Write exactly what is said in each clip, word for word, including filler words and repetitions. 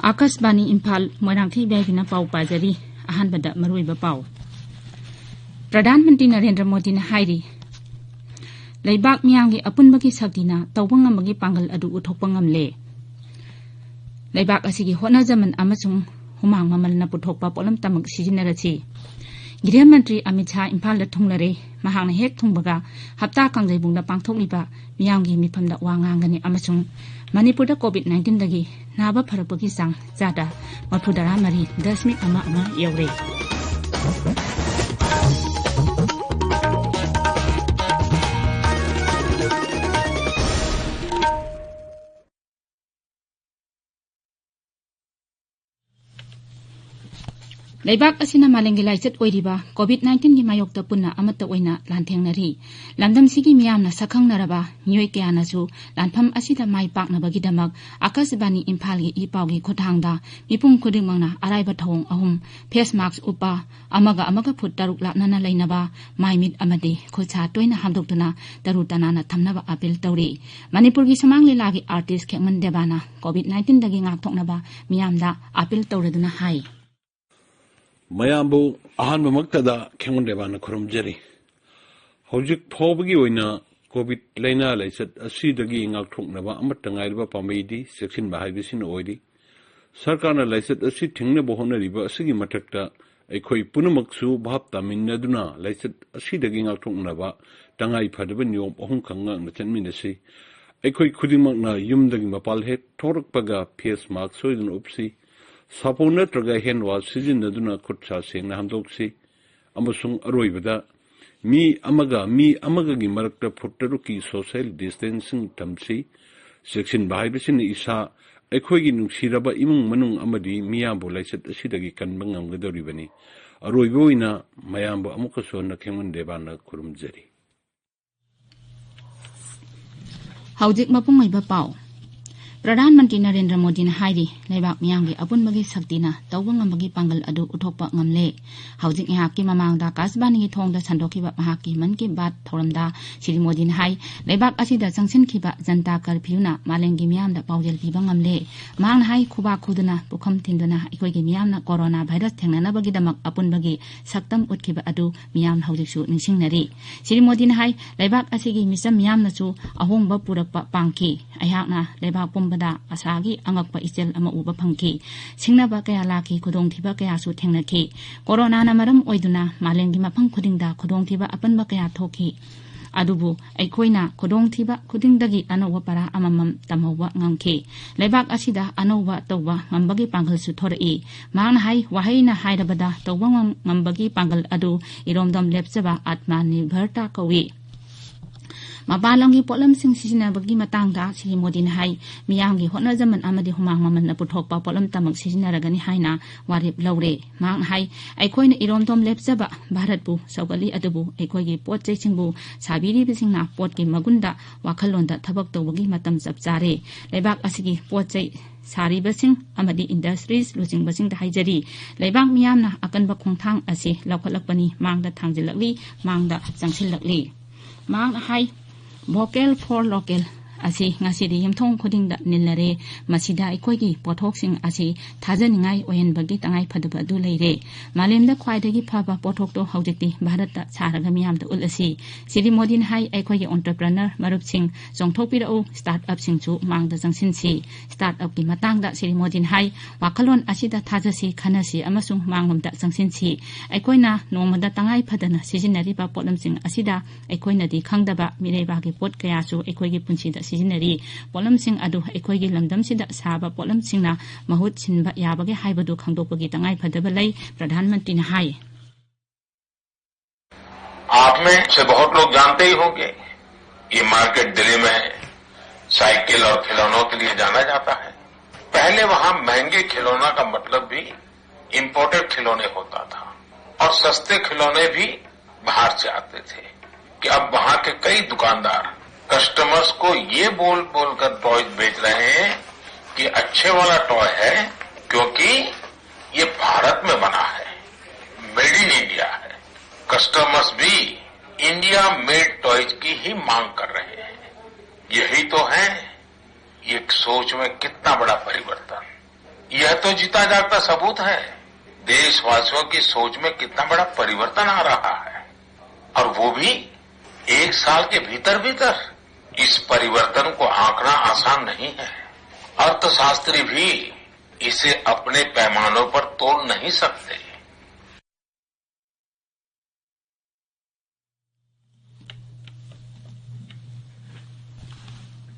ꯑꯥꯀꯥꯁꯕꯥꯅꯤ ꯏꯝꯐꯥꯜ, ꯃꯣꯏꯔꯥꯡꯊꯦꯝ ꯏꯕꯥꯏꯕꯤꯅ ꯄꯥꯎ ꯄꯥꯖꯔꯤ꯫ ꯑꯍꯥꯟꯕꯗ ꯃꯔꯨꯑꯣꯏꯕ ꯄꯥꯎ꯫ ꯄ꯭ꯔꯙꯥꯟ ꯃꯟꯇ꯭ꯔꯤ ꯅꯔꯦꯟꯗ꯭ꯔ ꯃꯣꯗꯤꯅ ꯍꯥꯏꯔꯤ, ꯂꯩꯕꯥꯛ ꯃꯤꯌꯥꯝꯒꯤ ꯑꯄꯨꯟꯕꯒꯤ ꯁꯛꯇꯤꯅ ꯇꯧꯕ ꯉꯝꯕꯒꯤ ꯄꯥꯡꯒꯜ ꯑꯗꯨ ꯎꯠꯊꯣꯛꯄ ꯉꯝꯂꯦ꯫ ꯂꯩꯕꯥꯛ ꯑꯁꯤꯒꯤ ꯍꯣꯠꯅꯖꯃꯟ ꯑꯃꯁꯨꯡ ꯍꯨꯃꯥꯡ ꯃꯃꯜꯅ ꯄꯨꯊꯣꯛꯄ ꯄꯣꯠꯂꯝꯇꯃꯛ ꯁꯤꯖꯤꯟꯅꯔꯁꯤ꯫ ꯒ꯭ꯔꯤꯍ ꯃꯟꯇ꯭ꯔꯤ ꯑꯃꯤꯠ ꯁꯥꯍ ꯏꯝꯐꯥꯜꯗ ꯊꯨꯡꯂꯔꯦ꯫ ꯃꯍꯥꯛꯅ ꯍꯦꯛ ꯊꯨꯡꯕꯒ ꯍꯞꯇꯥ ꯀꯥꯡꯖꯩꯕꯨꯡꯗ ꯄꯥꯡꯊꯣꯛꯂꯤꯕ ꯃꯤꯌꯥꯝꯒꯤ ꯃꯤꯐꯝꯗ ꯋꯥ ꯉꯥꯡꯒꯅꯤ ꯑꯃꯁꯨꯡ ꯃꯅꯤꯄꯨꯔꯗ COVID nineteen ꯗꯒꯤ ꯅꯥꯕ ꯐꯔꯛꯄꯒꯤ ꯆꯥꯡ ꯆꯥꯗ ꯃꯔꯤꯐꯨꯇꯔꯥ ꯃꯔꯤ ꯗꯁꯃꯤꯛ ꯑꯃ ꯑꯃ ꯌꯧꯔꯦ꯫ ꯂꯩꯕꯥꯛ ꯑꯁꯤꯅ ꯃꯥꯂꯦꯝꯒꯤ ꯂꯥꯏꯆꯠ ꯑꯣꯏꯔꯤꯕ COVID nineteen ꯒꯤ ꯃꯥꯌꯣꯛꯇ ꯄꯨꯟꯅ ꯑꯃꯠꯇ ꯑꯣꯏꯅ ꯂꯥꯟꯊꯦꯡꯅꯔꯤ꯫ ꯂꯝꯗꯝꯁꯤꯒꯤ ꯃꯤꯌꯥꯝꯅ ꯁꯛꯈꯪꯅꯔꯕ ꯃꯤꯑꯣꯏ ꯀꯌꯥꯅꯁꯨ ꯂꯥꯟꯐꯝ ꯑꯁꯤꯗ ꯃꯥꯏ ꯄꯥꯛꯅꯕꯒꯤꯗꯃꯛ ꯑꯥꯀꯥꯁꯕꯥꯅꯤ ꯏꯝꯐꯥꯜꯒꯤ ꯏ ꯄꯥꯎꯒꯤ ꯈꯨꯠꯊꯥꯡꯗ ꯃꯤꯄꯨꯝ ꯈꯨꯗꯤꯡꯃꯛꯅ ꯑꯔꯥꯏꯕ ꯊꯧꯑꯣꯡ ꯑꯍꯨꯝ: face mask ꯎꯞꯄ, ꯑꯃꯒ ꯑꯃꯒ ꯐꯨꯠ ꯇꯔꯨꯛ ꯂꯥꯞꯅꯅ ꯂꯩꯅꯕ, ꯃꯥꯏ ꯃꯤꯠ ꯑꯃꯗꯤ ꯈꯨꯠ ꯁꯥ ꯇꯣꯏꯅ ꯍꯥꯝꯗꯣꯛꯇꯨꯅ ꯇꯔꯨ ꯇꯅꯥꯟꯅ ꯊꯝꯅꯕ ꯑꯥꯄꯤꯜ ꯇꯧꯔꯤ꯫ ꯃꯅꯤꯄꯨꯔꯒꯤ ꯁꯨꯃꯥꯡ ꯂꯤꯂꯥꯒꯤ artist ꯈꯦꯛꯃꯟ ꯗꯦꯕꯥꯅ COVID nineteen ꯗꯒꯤ ꯉꯥꯛꯊꯣꯛꯅꯕ ꯃꯤꯌꯥꯝꯗ ꯑꯥꯄꯤꯜ ꯇꯧꯔꯗꯨꯅ ꯍꯥꯏ꯫ ꯃꯌꯥꯝꯕꯨ ꯑꯍꯥꯟꯕꯃꯛꯇꯗ ꯈꯦꯛꯃꯟ ꯗꯦꯕꯥꯅ ꯈꯨꯔꯨꯝꯖꯔꯤ꯫ ꯍꯧꯖꯤꯛ ꯐꯥꯎꯕꯒꯤ ꯑꯣꯏꯅ COVID ꯂꯥꯏꯅꯥ ꯂꯥꯏꯆꯠ ꯑꯁꯤꯗꯒꯤ ꯉꯥꯛꯊꯣꯛꯅꯕ ꯑꯃꯠꯇ ꯉꯥꯏꯔꯕ ꯄꯥꯝꯕꯩꯗꯤ ꯆꯦꯛꯁꯤꯟꯕ ꯍꯥꯏꯕꯁꯤꯅ ꯑꯣꯏꯔꯤ꯫ ꯁꯔꯀꯥꯔꯅ ꯂꯥꯏꯆꯠ ꯑꯁꯤ ꯊꯤꯡꯅꯕ ꯍꯣꯠꯅꯔꯤꯕ ꯑꯁꯤꯒꯤ ꯃꯊꯛꯇ ꯑꯩꯈꯣꯏ ꯄꯨꯝꯅꯃꯛꯁꯨ ꯚꯥꯞ ꯇꯥꯃꯤꯟꯅꯗꯨꯅ ꯂꯥꯏꯆꯠ ꯑꯁꯤꯗꯒꯤ ꯉꯥꯛꯊꯣꯛꯅꯕ ꯇꯉꯥꯏ ꯐꯗꯕ ꯅꯤꯌꯣꯝ ꯑꯍꯨꯝꯈꯛ ꯉꯥꯛꯅ ꯆꯠꯃꯤꯟꯅꯁꯤ꯫ ꯑꯩꯈꯣꯏ ꯈꯨꯗꯤꯡꯃꯛꯅ ꯌꯨꯝꯗꯒꯤ ꯃꯄꯥꯟ ꯍꯦꯛ ꯊꯣꯔꯛꯄꯒ face mask ꯁꯣꯏꯗꯅ ꯎꯞꯁꯤ꯫ ꯁꯥꯄꯣꯟ ꯅꯠꯇ꯭ꯔꯒ hand wash ꯁꯤꯖꯤꯟꯅꯗꯨꯅ ꯈꯨꯠ ꯁꯥ ꯁꯦꯡꯅ ꯍꯥꯝꯗꯣꯛꯁꯤ꯫ ꯑꯃꯁꯨꯡ ꯑꯔꯣꯏꯕꯗ, ꯃꯤ ꯑꯃꯒ ꯃꯤ ꯑꯃꯒꯒꯤ ꯃꯔꯛꯇ ꯐꯨꯠ ꯇꯔꯨꯛꯀꯤ social distancing ꯊꯝꯁꯤ꯫ ꯆꯦꯛꯁꯤꯟꯕ ꯍꯥꯏꯕꯁꯤꯅ ꯏꯁꯥ, ꯑꯩꯈꯣꯏꯒꯤ ꯅꯨꯡꯁꯤꯔꯕ ꯏꯃꯨꯡ ꯃꯅꯨꯡ ꯑꯃꯗꯤ ꯃꯤꯌꯥꯝꯕꯨ ꯂꯥꯏꯆꯠ ꯑꯁꯤꯗꯒꯤ ꯀꯟꯕ ꯉꯝꯒꯗꯧꯔꯤꯕꯅꯤ꯫ ꯑꯔꯣꯏꯕ ꯑꯣꯏꯅ ꯃꯌꯥꯝꯕꯨ ꯑꯃꯨꯛꯀꯁꯨ ꯍꯟꯅ ꯈꯦꯡꯃꯟ ꯗꯦꯕꯥꯅ ꯈꯨꯔꯨꯝꯖꯔꯤ꯫ ꯍꯧꯖꯤꯛ ꯃꯄꯨꯡ ꯑꯣꯏꯕ ꯄꯥꯎ꯫ ꯄ꯭ꯔꯙꯥꯟ ꯃꯟꯇ꯭ꯔꯤ ꯅꯔꯦꯟꯗ꯭ꯔ ꯃꯣꯗꯤꯅ ꯍꯥꯏꯔꯤ, ꯂꯩꯕꯥꯛ ꯃꯤꯌꯥꯝꯒꯤ ꯑꯄꯨꯟꯕꯒꯤ ꯁꯛꯇꯤꯅ ꯇꯧꯕ ꯉꯝꯕꯒꯤ ꯄꯥꯡꯒꯜ ꯑꯗꯨ ꯎꯠꯊꯣꯛꯄ ꯉꯝꯂꯦ꯫ ꯍꯧꯖꯤꯛ ꯉꯥꯏꯍꯥꯛꯀꯤ ꯃꯃꯥꯡꯗ ꯑꯀꯥꯁꯕꯥꯅꯤꯒꯤ ꯊꯣꯡꯗ ꯁꯟꯗꯣꯛꯈꯤꯕ ꯃꯍꯥꯛꯀꯤ ꯃꯟ ꯀꯤ ꯕꯥꯠ ꯊꯧꯔꯝꯗ ꯁ꯭ꯔꯤ ꯃꯣꯗꯤꯅ ꯍꯥꯏ, ꯂꯩꯕꯥꯛ ꯑꯁꯤꯗ ꯆꯪꯁꯤꯟꯈꯤꯕ ꯖꯟꯇꯥ ꯀꯔꯐ꯭ꯌꯨꯅ ꯃꯥꯂꯦꯝꯒꯤ ꯃꯤꯌꯥꯝꯗ ꯄꯥꯎꯖꯦꯜ ꯄꯤꯕ ꯉꯝꯂꯦ꯫ ꯃꯍꯥꯛꯅ ꯍꯥꯏ, ꯈꯨꯕꯥꯛ ꯈꯨꯗꯨꯅ, ꯄꯨꯈꯝ ꯊꯤꯟꯗꯨꯅ ꯑꯩꯈꯣꯏꯒꯤ ꯃꯤꯌꯥꯝꯅ ꯀꯣꯔꯣꯅꯥ ꯚꯥꯏꯔꯁ ꯊꯦꯡꯅꯅꯕꯒꯤꯗꯃꯛ ꯑꯄꯨꯟꯕꯒꯤ ꯁꯛꯇꯝ ꯎꯠꯈꯤꯕ ꯑꯗꯨ ꯃꯤꯌꯥꯝꯅ ꯍꯧꯖꯤꯛꯁꯨ ꯅꯤꯡꯁꯤꯡꯅꯔꯤ꯫ ꯁ꯭ꯔꯤ ꯃꯣꯗꯤꯅ ꯍꯥꯏ, ꯂꯩꯕꯥꯛ ꯑꯁꯤꯒꯤ ꯃꯤꯆꯝ ꯃꯤꯌꯥꯝꯅꯁꯨ ꯑꯍꯣꯡꯕ ꯄꯨꯔꯛꯄ ꯄꯥꯝꯈꯤ꯫ ꯑꯩꯍꯥꯛꯅ ꯂꯩꯕꯥꯛ ꯄꯨꯝꯕꯗ ꯑꯁꯥꯒꯤ ꯑꯉꯛꯄ ꯏꯆꯦꯜ ꯑꯃ ꯎꯕ ꯐꯪꯈꯤ꯫ ꯁꯤꯡꯅꯕ ꯀꯌꯥ ꯂꯥꯛꯈꯤ, ꯈꯨꯗꯣꯡꯊꯤꯕ ꯀꯌꯥꯁꯨ ꯊꯦꯡꯅꯈꯤ꯫ ꯀꯣꯔꯣꯅꯥꯅ ꯃꯔꯝ ꯑꯣꯏꯗꯨꯅ ꯃꯥꯂꯦꯝꯒꯤ ꯃꯐꯝ ꯈꯨꯗꯤꯡꯗ ꯈꯨꯗꯣꯡꯊꯤꯕ ꯑꯄꯟꯕ ꯀꯌꯥ ꯊꯣꯛꯈꯤ꯫ ꯑꯗꯨꯕꯨ ꯑꯩꯈꯣꯏꯅ ꯈꯨꯗꯣꯡꯊꯤꯕ ꯈꯨꯗꯤꯡꯗꯒꯤ ꯑꯅꯧꯕ ꯄꯔꯥ ꯑꯃꯃꯝ ꯇꯝꯍꯧꯕ ꯉꯝꯈꯤ꯫ ꯂꯩꯕꯥꯛ ꯑꯁꯤꯗ ꯑꯅꯧꯕ ꯇꯧꯕ ꯉꯝꯕꯒꯤ ꯄꯥꯡꯒꯜꯁꯨ ꯊꯣꯔꯛꯏ꯫ ꯃꯍꯥꯛꯅ ꯍꯥꯏ, ꯋꯥꯍꯩꯅ ꯍꯥꯏꯔꯕꯗ ꯇꯧꯕ ꯉꯝ-, ꯉꯝꯕꯒꯤ ꯄꯥꯡꯒꯜ ꯑꯗꯨ ꯏꯔꯣꯝꯗꯣꯝ ꯂꯦꯞꯆꯕ ꯑꯥꯠꯃ ꯅꯤꯔꯚꯔꯇꯥ ꯀꯧꯏ꯫ ꯃꯄꯥꯟ ꯂꯝꯒꯤ ꯄꯣꯠꯂꯝꯁꯤꯡ ꯁꯤꯖꯤꯟꯅꯕꯒꯤ ꯃꯇꯥꯡꯗ ꯁ꯭ꯔꯤ ꯃꯣꯗꯤꯅ ꯍꯥꯏ, ꯃꯤꯌꯥꯝꯒꯤ ꯍꯣꯠꯅꯖꯃꯟ ꯑꯃꯗꯤ ꯍꯨꯃꯥꯡ ꯃꯃꯜꯅ ꯄꯨꯊꯣꯛꯄ ꯄꯣꯠꯂꯝꯇꯃꯛ ꯁꯤꯖꯤꯟꯅꯔꯒꯅꯤ ꯍꯥꯏꯅ ꯋꯥꯔꯦꯞ ꯂꯧꯔꯦ꯫ ꯃꯍꯥꯛꯅ ꯍꯥꯏ, ꯑꯩꯈꯣꯏꯅ ꯏꯔꯣꯝꯗꯣꯝ ꯂꯦꯞꯆꯕ ꯚꯥꯔꯠꯄꯨ ꯁꯧꯒꯠꯂꯤ, ꯑꯗꯨꯕꯨ ꯑꯩꯈꯣꯏꯒꯤ ꯄꯣꯠ ꯆꯩꯁꯤꯡꯕꯨ ꯁꯥꯕꯤꯔꯤꯕꯁꯤꯡꯅ ꯄꯣꯠꯀꯤ ꯃꯒꯨꯟꯗ ꯋꯥꯈꯜꯂꯣꯟꯗ ꯊꯕꯛ ꯇꯧꯕꯒꯤ ꯃꯇꯝ ꯆꯞ ꯆꯥꯔꯦ꯫ ꯂꯩꯕꯥꯛ ꯑꯁꯤꯒꯤ ꯄꯣꯠ ꯆꯩ ꯁꯥꯔꯤꯕꯁꯤꯡ ꯑꯃꯗꯤ ꯏꯟꯗꯁꯇ꯭ꯔꯤꯁ ꯂꯨꯆꯤꯡꯕꯁꯤꯡꯗ ꯍꯥꯏꯖꯔꯤ, ꯂꯩꯕꯥꯛ ꯃꯤꯌꯥꯝꯅ ꯑꯀꯟꯕ ꯈꯣꯡꯊꯥꯡ ꯑꯁꯤ ꯂꯧꯈꯠꯂꯛꯄꯅꯤ, ꯃꯥꯡꯗ ꯊꯥꯡꯖꯤꯜꯂꯛꯂꯤ, ꯃꯥꯡꯗ ꯆꯪꯁꯤꯜꯂꯛꯂꯤ꯫ ꯃꯍꯥꯛꯅ ꯍꯥꯏ, "Vocal for Local" ꯑꯁꯤ ꯉꯁꯤꯗꯤ ꯌꯨꯝꯊꯣꯡ ꯈꯨꯗꯤꯡꯗ ꯅꯤꯜꯂꯔꯦ꯫ ꯃꯁꯤꯗ ꯑꯩꯈꯣꯏꯒꯤ ꯄꯣꯠꯊꯣꯛꯁꯤꯡ ꯑꯁꯤ ꯊꯥꯖꯅꯤꯡꯉꯥꯏ ꯑꯣꯏꯍꯟꯕꯒꯤ ꯇꯉꯥꯏ ꯐꯗꯕ ꯑꯗꯨ ꯂꯩꯔꯦ꯫ ꯃꯥꯂꯦꯝꯗ ꯈ꯭ꯋꯥꯏꯗꯒꯤ ꯐꯕ ꯄꯣꯠꯊꯣꯛꯇꯣ ꯍꯧꯖꯤꯛꯇꯤ ꯚꯥꯔꯠꯇ ꯁꯥꯔꯒ ꯃꯤꯌꯥꯝꯗ ꯎꯠꯂꯁꯤ꯫ ꯁ꯭ꯔꯤ ꯃꯣꯗꯤꯅ ꯍꯥꯏ, ꯑꯩꯈꯣꯏꯒꯤ ꯑꯣꯟꯇꯔꯄ꯭ꯔꯅꯔ ꯃꯔꯨꯞꯁꯤꯡ ꯆꯣꯡꯊꯣꯛꯄꯤꯔꯛꯎ, ꯁ꯭ꯇꯥꯔꯠ ꯑꯞꯁꯤꯡꯁꯨ ꯃꯥꯡꯗ ꯆꯪꯁꯤꯟꯁꯤ꯫ ꯁ꯭ꯇꯥꯔꯠ ꯑꯞꯀꯤ ꯃꯇꯥꯡꯗ ꯁ꯭ꯔꯤ ꯃꯣꯗꯤꯅ ꯍꯥꯏ, ꯋꯥꯈꯜꯂꯣꯟ ꯑꯁꯤꯗ ꯊꯥꯖꯁꯤ, ꯈꯟꯅꯁꯤ ꯑꯃꯁꯨꯡ ꯃꯥꯡꯂꯣꯝꯗ ꯆꯪꯁꯤꯟꯁꯤ꯫ ꯑꯩꯈꯣꯏꯅ ꯅꯣꯡꯃꯗ ꯇꯉꯥꯏ ꯐꯗꯅ ꯁꯤꯖꯤꯟꯅꯔꯤꯕ ꯄꯣꯠꯂꯝꯁꯤꯡ ꯑꯁꯤꯗ ꯑꯩꯈꯣꯏꯅꯗꯤ ꯈꯪꯗꯕ ꯃꯤꯔꯩꯕꯥꯛꯀꯤ ꯄꯣꯠ ꯀꯌꯥꯁꯨ ꯑꯩꯈꯣꯏꯒꯤ ꯄꯨꯟꯁꯤꯗ ꯁꯤꯖꯤꯟꯅꯔꯤ꯫ ꯄꯣꯠꯂꯝꯁꯤꯡ ꯑꯗꯨ ꯑꯩꯈꯣꯏꯒꯤ ꯂꯝꯗꯝꯁꯤꯗ ꯁꯥꯕ ꯄꯣꯠꯂꯝꯁꯤꯡꯅ ꯃꯍꯨꯠ ꯁꯤꯟꯕ ꯌꯥꯕꯒꯦ ꯍꯥꯏꯕꯗꯨ ꯈꯪꯗꯣꯛꯄꯒꯤ ꯇꯉꯥꯏ ꯐꯗꯕ ꯂꯩ, ꯄ꯭ꯔꯙꯥꯟ ꯃꯟꯇ꯭ꯔꯤꯅ ꯍꯥꯏ꯫ आप में से बहुत लोग जानते ही होंगे, ये मार्केट दिल्ली में साइकिल और खिलौनों के लिए जाना जाता है। पहले वहां महंगे खिलौना का मतलब भी इंपोर्टेड खिलौने होता था और सस्ते खिलौने भी बाहर से आते थे, कि अब वहां के कई दुकानदार कस्टमर्स को ये बोल बोलकर टॉयज बेच रहे हैं कि अच्छे वाला टॉय है, क्योंकि ये भारत में बना है, मेड इन इंडिया है। कस्टमर्स भी इंडिया मेड टॉयज की ही मांग कर रहे हैं। यही तो है, ये सोच में कितना बड़ा परिवर्तन। यह तो जीता जागता सबूत है, देशवासियों की सोच में कितना बड़ा परिवर्तन आ रहा है, और वो भी एक साल के भीतर भीतर। इस परिवर्तन को आंकना आसान नहीं है। अर्थशास्त्री भी इसे अपने पैमानों पर तोल नहीं सकते।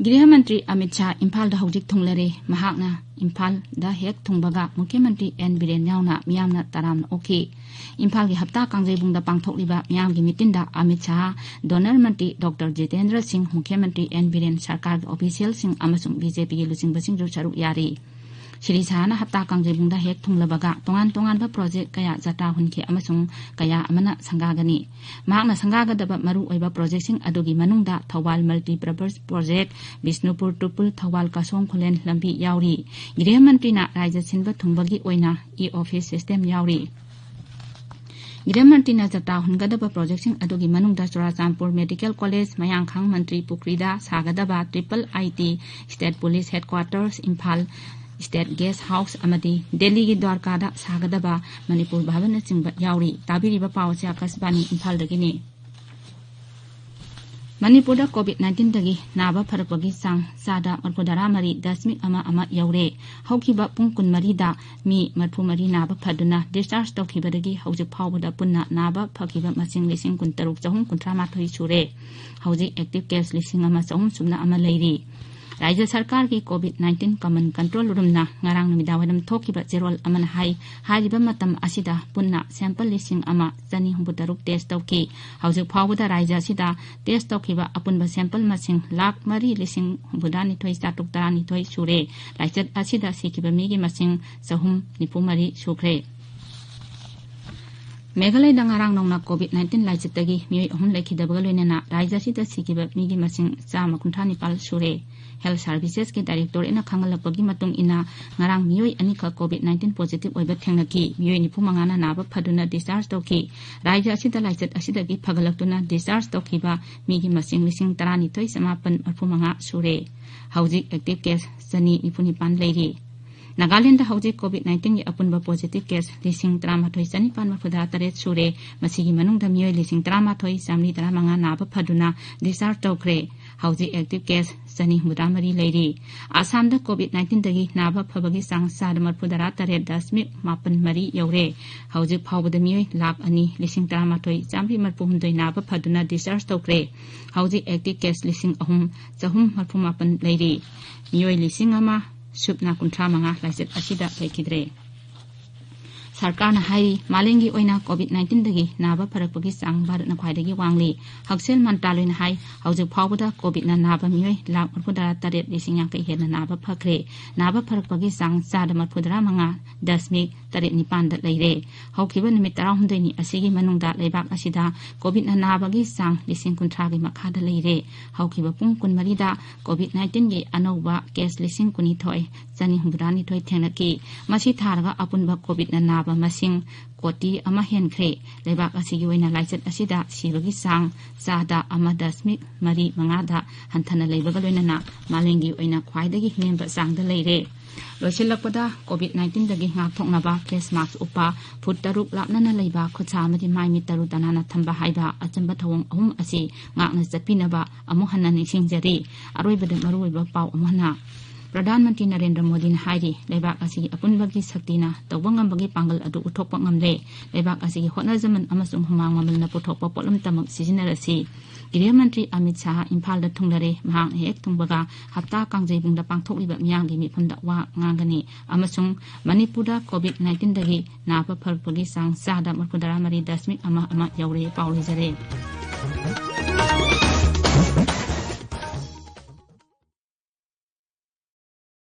ꯒ꯭ꯔꯤꯍ ꯃꯟꯇ꯭ꯔꯤ ꯑꯃꯤꯠ ꯁꯥꯍ ꯏꯝꯐꯥꯜꯗ ꯍꯧꯖꯤꯛ ꯊꯨꯡꯂꯔꯦ꯫ ꯃꯍꯥꯛꯅ ꯏꯝꯐꯥꯜꯗ ꯍꯦꯛ ꯊꯨꯡꯕꯒ ꯃꯨꯈ꯭ꯌ ꯃꯟꯇ꯭ꯔꯤ ꯑꯦꯟ ꯕꯤꯔꯦꯟ ꯌꯥꯎꯅ ꯃꯤꯌꯥꯝꯅ ꯇꯔꯥꯝꯅ ꯑꯣꯛꯈꯤ꯫ ꯏꯝꯐꯥꯜꯒꯤ ꯍꯞꯇꯥ ꯀꯥꯡꯖꯩꯕꯨꯡꯗ ꯄꯥꯡꯊꯣꯛꯂꯤꯕ ꯃꯤꯌꯥꯝꯒꯤ ꯃꯤꯇꯤꯟꯗ ꯑꯃꯤꯠ ꯁꯥꯍ, ꯗꯣꯅꯔ ꯃꯟꯇ꯭ꯔꯤ ꯗꯣꯛꯇꯔ ꯖꯤꯇꯦꯟꯗ꯭ꯔ ꯁꯤꯡ, ꯃꯨꯈ꯭ꯌ ꯃꯟꯇ꯭ꯔꯤ ꯑꯦꯟ ꯕꯤꯔꯦꯟ, ꯁꯔꯀꯥꯔꯒꯤ ꯑꯣꯐꯤꯁꯤꯌꯦꯜꯁꯤꯡ ꯑꯃꯁꯨꯡ ꯕꯤ ꯖꯦ ꯄꯤꯒꯤ ꯂꯨꯆꯤꯡꯕꯁꯤꯡꯁꯨ ꯁꯔꯨꯛ ꯌꯥꯔꯤ꯫ ꯁ꯭ꯔꯤ ꯁꯥꯍꯅ ꯍꯞꯇꯥ ꯀꯥꯡꯖꯩꯕꯨꯡꯗ ꯍꯦꯛ ꯊꯨꯡꯂꯕꯒ ꯇꯣꯉꯥꯟ ꯇꯣꯉꯥꯟꯕ ꯄ꯭ꯔꯣꯖꯦꯛ ꯀꯌꯥ ꯖꯇ꯭ꯔꯥ ꯍꯨꯟꯈꯤ ꯑꯃꯁꯨꯡ ꯀꯌꯥ ꯑꯃꯅ ꯁꯪꯒꯥꯒꯅꯤ꯫ ꯃꯍꯥꯛꯅ ꯁꯪꯒꯥꯒꯗꯕ ꯃꯔꯨꯑꯣꯏꯕ ꯄ꯭ꯔꯣꯖꯦꯛꯁꯤꯡ ꯑꯗꯨꯒꯤ ꯃꯅꯨꯡꯗ ꯊꯧꯕꯥꯜ ꯃꯜꯇꯤꯄꯔꯄꯁ ꯄ꯭ꯔꯣꯖꯦꯛ, ꯕꯤꯁꯅꯨꯄꯨꯔ ꯇꯨꯄꯨꯜ ꯊꯧꯕꯥꯜ ꯀꯁꯣꯝ ꯈꯨꯂꯦꯟ ꯂꯝꯕꯤ ꯌꯥꯎꯔꯤ꯫ ꯒ꯭ꯔꯤꯍ ꯃꯟꯇ꯭ꯔꯤꯅ ꯔꯥꯖ꯭ꯌ ꯁꯤꯟꯕ ꯊꯨꯡꯕꯒꯤ ꯑꯣꯏꯅ ꯏ ꯑꯣꯐꯤꯁ ꯁꯤꯁꯇꯦꯝ ꯌꯥꯎꯔꯤ꯫ ꯒ꯭ꯔꯤꯍ ꯃꯟꯇ꯭ꯔꯤꯅ ꯖꯇ꯭ꯔꯥ ꯍꯨꯟꯒꯗꯕ ꯄ꯭ꯔꯣꯖꯦꯛꯁꯤꯡ ꯑꯗꯨꯒꯤ ꯃꯅꯨꯡꯗ ꯆꯨꯔꯥꯆꯥꯟꯄꯨꯔ ꯃꯦꯗꯤꯀꯦꯜ ꯀꯣꯂꯦꯖ, ꯃꯌꯥꯡꯈꯥꯡ ꯃꯟꯇ꯭ꯔꯤ ꯄꯨꯈ꯭ꯔꯤꯗ ꯁꯥꯒꯗꯕ triple I T state police headquarters, Imphal state guest house ꯑꯃꯗꯤ ꯗꯦꯜꯂꯤꯒꯤ ꯗ꯭ꯋꯥꯔꯀꯥꯗ ꯁꯥꯒꯗꯕ ꯃꯅꯤꯄꯨꯔ ꯚꯕꯟꯅꯆꯤꯡꯕ ꯌꯥꯎꯔꯤ꯫ ꯇꯥꯕꯤꯔꯤꯕ ꯄꯥꯎ ꯑꯁꯤ ꯑꯥꯀꯥꯁꯕꯥꯅꯤ ꯏꯝꯐꯥꯜꯗꯒꯤꯅꯤ꯫ ꯃꯅꯤꯄꯨꯔꯗ ꯀꯣꯚꯤꯗ ꯅꯥꯏꯟꯇꯤꯟꯗꯒꯤ ꯅꯥꯕ ꯐꯔꯛꯄꯒꯤ ꯆꯥꯡ ꯆꯥꯗ ꯃꯔꯤꯐꯨꯇꯔꯥ ꯃꯔꯤ ꯗꯁꯃꯤꯛ ꯑꯃ ꯑꯃ ꯌꯧꯔꯦ꯫ ꯍꯧꯈꯤꯕ ꯄꯨꯡ ꯀꯨꯟꯃꯔꯤꯗ ꯃꯤ ꯃꯔꯤꯐꯨꯃꯔꯤ ꯅꯥꯕ ꯐꯗꯨꯅ ꯗꯤꯁꯆꯥꯔꯖ ꯇꯧꯈꯤꯕꯗꯒꯤ ꯍꯧꯖꯤꯛ ꯐꯥꯎꯕꯗ ꯄꯨꯟꯅ ꯅꯥꯕ ꯐꯈꯤꯕ ꯃꯁꯤꯡ ꯂꯤꯁꯤꯡ ꯀꯨꯟꯇꯔꯨꯛ ꯆꯍꯨꯝ ꯀꯨꯟꯊ꯭ꯔꯥ ꯃꯥꯊꯣꯏ ꯁꯨꯔꯦ꯫ ꯍꯧꯖꯤꯛ ꯑꯦꯛꯇꯤꯚ ꯀꯦꯁ ꯂꯤꯁꯤꯡ ꯑꯃ ꯆꯍꯨꯝ ꯁꯨꯞꯅ ꯑꯃ ꯂꯩꯔꯤ꯫ ꯔꯥꯖ꯭ꯌ ꯁꯔꯀꯥꯔꯒꯤ ꯀꯣꯚꯤꯗ ꯅꯥꯏꯟꯇꯤꯟ ꯀꯃꯟ ꯀꯟꯇ꯭ꯔꯣꯜ ꯔꯨꯝꯅ ꯉꯔꯥꯡ ꯅꯨꯃꯤꯗꯥꯡꯋꯥꯏꯔꯝ ꯊꯣꯛꯈꯤꯕ ꯆꯦꯔꯣꯜ ꯑꯃꯅ ꯍꯥꯏ, ꯍꯥꯏꯔꯤꯕ ꯃꯇꯝ ꯑꯁꯤꯗ ꯄꯨꯟꯅ ꯁꯦꯝꯄꯜ ꯂꯤꯁꯤꯡ ꯑꯃ ꯆꯅꯤ ꯍꯨꯝꯐꯨꯇꯔꯨꯛ ꯇꯦꯁ ꯇꯧꯈꯤ꯫ ꯍꯧꯖꯤꯛ ꯐꯥꯎꯕꯗ ꯔꯥꯖ꯭ꯌ ꯑꯁꯤꯗ ꯇꯦꯁ ꯇꯧꯈꯤꯕ ꯑꯄꯨꯟꯕ ꯁꯦꯝꯄꯜ ꯃꯁꯤꯡ ꯂꯥꯈ ꯃꯔꯤ ꯂꯤꯁꯤꯡ ꯍꯨꯝꯐꯨꯇꯔꯥꯅꯤꯊꯣꯏ ꯆꯥꯇ꯭ꯔꯨꯛ ꯇꯔꯥꯅꯤꯊꯣꯏ ꯁꯨꯔꯦ꯫ ꯂꯥꯏꯆꯠ ꯑꯁꯤꯗ ꯁꯤꯈꯤꯕ ꯃꯤꯒꯤ ꯃꯁꯤꯡ ꯆꯍꯨꯝ ꯅꯤꯐꯨ ꯃꯔꯤ ꯁꯨꯈ꯭ꯔꯦ꯫ ꯃꯦꯘꯥꯂꯌꯗ ꯉꯔꯥꯡ ꯅꯧꯅ COVID nineteen ꯂꯥꯏꯆꯠꯇꯒꯤ ꯃꯤꯑꯣꯏ ꯑꯍꯨꯝ ꯂꯩꯈꯤꯗꯕꯒ ꯂꯣꯏꯅꯅ ꯔꯥꯖ꯭ꯌ ꯑꯁꯤꯗ ꯁꯤꯈꯤꯕ ꯃꯤꯒꯤ ꯃꯁꯤꯡ ꯆꯥꯝꯃ ꯀꯨꯟꯊ꯭ꯔꯥ ꯅꯤꯄꯥꯜ ꯁꯨꯔꯦ꯫ Health Servicesꯀꯤ Directorateꯅ ꯈꯪꯍꯜꯂꯛꯄꯒꯤ ꯃꯇꯨꯡ ꯏꯟꯅ, ꯉꯔꯥꯡ ꯃꯤꯑꯣꯏ ꯑꯅꯤꯈꯛ COVID nineteen positive ꯑꯣꯏꯕ ꯊꯦꯡꯅꯈꯤ꯫ ꯃꯤꯑꯣꯏ ꯅꯤꯐꯨ ꯃꯉꯥꯅ ꯅꯥꯕ ꯐꯗꯨꯅ discharge ꯇꯧꯈꯤ꯫ ꯔꯥꯖ꯭ꯌ ꯑꯁꯤꯗ ꯂꯥꯏꯆꯠ ꯑꯁꯤꯗꯒꯤ ꯐꯒꯠꯂꯛꯇꯨꯅ discharge ꯇꯧꯈꯤꯕ ꯃꯤꯒꯤ ꯃꯁꯤꯡ ꯂꯤꯁꯤꯡ ꯇꯔꯥꯅꯤꯊꯣꯏ ꯆꯃꯥꯄꯟ ꯃꯔꯤꯐꯨ ꯃꯉꯥ ꯁꯨꯔꯦ꯫ ꯍꯧꯖꯤꯛ active case ꯆꯅꯤ ꯅꯤꯐꯨ ꯅꯤꯄꯥꯟ ꯂꯩꯔꯤ꯫ ꯅꯥꯒꯥꯂꯦꯟꯗ ꯍꯧꯖꯤꯛ COVID nineteenꯒꯤ ꯑꯄꯨꯟꯕ positive case ꯂꯤꯁꯤꯡ ꯇꯔꯥꯃꯥꯊꯣꯏ ꯆꯅꯤꯄꯥꯟ ꯃꯔꯤꯐꯨꯇꯔꯥ ꯇꯔꯦꯠ ꯁꯨꯔꯦ꯫ ꯃꯁꯤꯒꯤ ꯃꯅꯨꯡꯗ ꯃꯤꯑꯣꯏ ꯂꯤꯁꯤꯡ ꯇꯔꯥꯃꯥꯊꯣꯏ ꯆꯥꯃꯔꯤ ꯇꯔꯥꯃꯉꯥ ꯅꯥꯕ ꯐꯗꯨꯅ discharge ꯇꯧꯈ꯭ꯔꯦ꯫ ꯍꯧꯖꯤꯛ active case ꯆꯅꯤ ꯍꯨꯝꯐꯨꯇꯔꯥ ꯃꯔꯤ ꯂꯩꯔꯤ꯫ ꯑꯁꯥꯝꯗ COVID nineteenꯗꯒꯤ ꯅꯥꯕ ꯐꯕꯒꯤ ꯆꯥꯡ ꯆꯥꯗ ꯃꯔꯤꯐꯨꯇꯔꯥ ꯇꯔꯦꯠ ꯗꯁꯃꯤꯛ ꯃꯥꯄꯟ ꯃꯔꯤ ꯌꯧꯔꯦ꯫ ꯍꯧꯖꯤꯛ ꯐꯥꯎꯕꯗ ꯃꯤꯑꯣꯏ ꯂꯥꯈ ꯑꯅꯤ ꯂꯤꯁꯤꯡ ꯇꯔꯥꯃꯥꯊꯣꯏ ꯆꯥꯃꯔꯤ ꯃꯔꯤꯐꯨꯍꯨꯝꯗꯣꯏ ꯅꯥꯕ ꯐꯗꯨꯅ discharge ꯇꯧꯈ꯭ꯔꯦ꯫ ꯍꯧꯖꯤꯛ active case ꯂꯤꯁꯤꯡ ꯑꯍꯨꯝ ꯆꯍꯨꯝ ꯃꯔꯤꯐꯨ ꯃꯥꯄꯟ ꯂꯩꯔꯤ꯫ ꯃꯤꯑꯣꯏ ꯂꯤꯁꯤꯡ ꯑꯃ ꯁꯨꯞꯅ ꯀꯨꯟꯊ꯭ꯔꯥ ꯃꯉꯥ ꯂꯥꯏꯆꯠ ꯑꯁꯤꯗ ꯂꯩꯈꯤꯗ꯭ꯔꯦ꯫ ꯁꯔꯀꯥꯔꯅ ꯍꯥꯏꯔꯤ, ꯃꯥꯂꯦꯝꯒꯤ ꯑꯣꯏꯅ COVID nineteenꯗꯒꯤ ꯅꯥꯕ ꯐꯔꯛꯄꯒꯤ ꯆꯥꯡ ꯚꯥꯔꯠꯅ ꯈ꯭ꯋꯥꯏꯗꯒꯤ ꯋꯥꯡꯂꯤ꯫ ꯍꯛꯁꯦꯜ ꯃꯟꯇ꯭ꯔꯥꯂꯣꯏꯅ ꯍꯥꯏ, ꯍꯧꯖꯤꯛ ꯐꯥꯎꯕꯗ COVIDꯅ ꯅꯥꯕ ꯃꯤꯑꯣꯏ ꯂꯥꯈ ꯃꯔꯤꯐꯨꯇꯔꯥ ꯇꯔꯦꯠ ꯂꯤꯁꯤꯡ ꯌꯥꯡꯈꯩ ꯍꯦꯟꯅ ꯅꯥꯕ ꯐꯈ꯭ꯔꯦ꯫ ꯅꯥꯕ ꯐꯔꯛꯄꯒꯤ ꯆꯥꯡ ꯆꯥꯗ ꯃꯔꯤꯐꯨꯇꯔꯥ ꯃꯉꯥ ꯗꯁꯃꯤꯛ ꯇꯔꯦꯠ ꯅꯤꯄꯥꯟꯗ ꯂꯩꯔꯦ꯫ ꯍꯧꯈꯤꯕ ꯅꯨꯃꯤꯠ ꯇꯔꯥꯍꯨꯝꯗꯣꯏꯅꯤ ꯑꯁꯤꯒꯤ ꯃꯅꯨꯡꯗ ꯂꯩꯕꯥꯛ ꯑꯁꯤꯗ COVIDꯅ ꯅꯥꯕꯒꯤ ꯆꯥꯡ ꯂꯤꯁꯤꯡ ꯀꯨꯟꯊ꯭ꯔꯥꯒꯤ ꯃꯈꯥꯗ ꯂꯩꯔꯦ꯫ ꯍꯧꯈꯤꯕ ꯄꯨꯡ ꯀꯨꯟꯃꯔꯤꯗ COVID nineteenꯒꯤ ꯑꯅꯧꯕ case ꯂꯤꯁꯤꯡ ꯀꯨꯟꯅꯤꯊꯣꯏ ꯆꯅꯤ ꯍꯨꯝꯐꯨꯇꯔꯥꯅꯤꯊꯣꯏ ꯊꯦꯡꯅꯈꯤ꯫ ꯃꯁꯤ ꯊꯥꯔꯒ ꯑꯄꯨꯟꯕ COVIDꯅ ꯅꯥꯕ ꯃꯁꯤꯡ ꯀꯣꯇꯤ ꯑꯃ ꯍꯦꯟꯈ꯭ꯔꯦ꯫ ꯂꯩꯕꯥꯛ ꯑꯁꯤꯒꯤ ꯑꯣꯏꯅ ꯂꯥꯏꯆꯠ ꯑꯁꯤꯗ ꯁꯤꯕꯒꯤ ꯆꯥꯡ ꯆꯥꯗ ꯑꯃ ꯗꯁꯃꯤꯛ ꯃꯔꯤ ꯃꯉꯥꯗ ꯍꯟꯊꯅ ꯂꯩꯕꯒ ꯂꯣꯏꯅꯅ ꯃꯥꯂꯦꯝꯒꯤ ꯑꯣꯏꯅ ꯈ꯭ꯋꯥꯏꯗꯒꯤ ꯅꯦꯝꯕ ꯆꯥꯡꯗ ꯂꯩꯔꯦ꯫ ꯂꯣꯏꯁꯤꯜꯂꯛꯄꯗ, COVID nineteenꯗꯒꯤ ꯉꯥꯛꯊꯣꯛꯅꯕ face mask ꯎꯞꯄ, ꯐꯨꯠ ꯇꯔꯨꯛ ꯂꯥꯞꯅꯅ ꯂꯩꯕ, ꯈꯨꯠꯁꯥ ꯑꯃꯗꯤ ꯃꯥꯏ ꯃꯤꯠ ꯇꯔꯨ ꯇꯅꯥꯟꯅ ꯊꯝꯕ ꯍꯥꯏꯕ ꯑꯆꯝꯕ ꯊꯧꯑꯣꯡ ꯑꯍꯨꯝ ꯑꯁꯤ ꯉꯥꯛꯅ ꯆꯠꯄꯤꯅꯕ ꯑꯃꯨꯛ ꯍꯟꯅ ꯅꯤꯡꯁꯤꯡꯖꯔꯤ꯫ ꯑꯔꯣꯏꯕꯗ ꯃꯔꯨꯑꯣꯏꯕ ꯄꯥꯎ ꯑꯃꯨꯛ ꯍꯟꯅ꯫ ꯄ꯭ꯔꯙꯥꯟ ꯃꯟꯇ꯭ꯔꯤ ꯅꯔꯦꯟꯗ꯭ꯔ ꯃꯣꯗꯤꯅ ꯍꯥꯏꯔꯤ, ꯂꯩꯕꯥꯛ ꯑꯁꯤꯒꯤ ꯑꯄꯨꯟꯕꯒꯤ ꯁꯛꯇꯤꯅ ꯇꯧꯕ ꯉꯝꯕꯒꯤ ꯄꯥꯡꯒꯜ ꯑꯗꯨ ꯎꯠꯊꯣꯛꯄ ꯉꯝꯂꯦ꯫ ꯂꯩꯕꯥꯛ ꯑꯁꯤꯒꯤ ꯍꯣꯠꯅꯖꯃꯟ ꯑꯃꯁꯨꯡ ꯍꯨꯃꯥꯡ ꯃꯃꯜꯅ ꯄꯨꯊꯣꯛꯄ ꯄꯣꯠꯂꯨꯝꯇꯃꯛ ꯁꯤꯖꯤꯟꯅꯔꯁꯤ꯫ ꯒ꯭ꯔꯤꯍ ꯃꯟꯇ꯭ꯔꯤ ꯑꯃꯤꯠ ꯁꯥꯍ ꯏꯝꯐꯥꯜꯗ ꯊꯨꯡꯂꯔꯦ꯫ ꯃꯍꯥꯛꯅ ꯍꯦꯛ ꯊꯨꯡꯕꯒ ꯍꯞꯇꯥ ꯀꯥꯡꯖꯩꯕꯨꯡꯗ ꯄꯥꯡꯊꯣꯛꯂꯤꯕ ꯃꯤꯌꯥꯝꯒꯤ ꯃꯤꯐꯝꯗ ꯋꯥ ꯉꯥꯡꯒꯅꯤ ꯑꯃꯁꯨꯡ ꯃꯅꯤꯄꯨꯔꯗ COVID nineteenꯗꯒꯤ ꯅꯥꯕ ꯐꯔꯛꯄꯒꯤ ꯆꯥꯡ ꯆꯥꯗ ꯃꯔꯤꯐꯨꯇꯔꯥ ꯃꯔꯤ ꯗꯁꯃꯤꯛ ꯑꯃ ꯑꯃ ꯌꯧꯔꯦ꯫ ꯄꯥꯎ ꯂꯣꯏꯖꯔꯦ꯫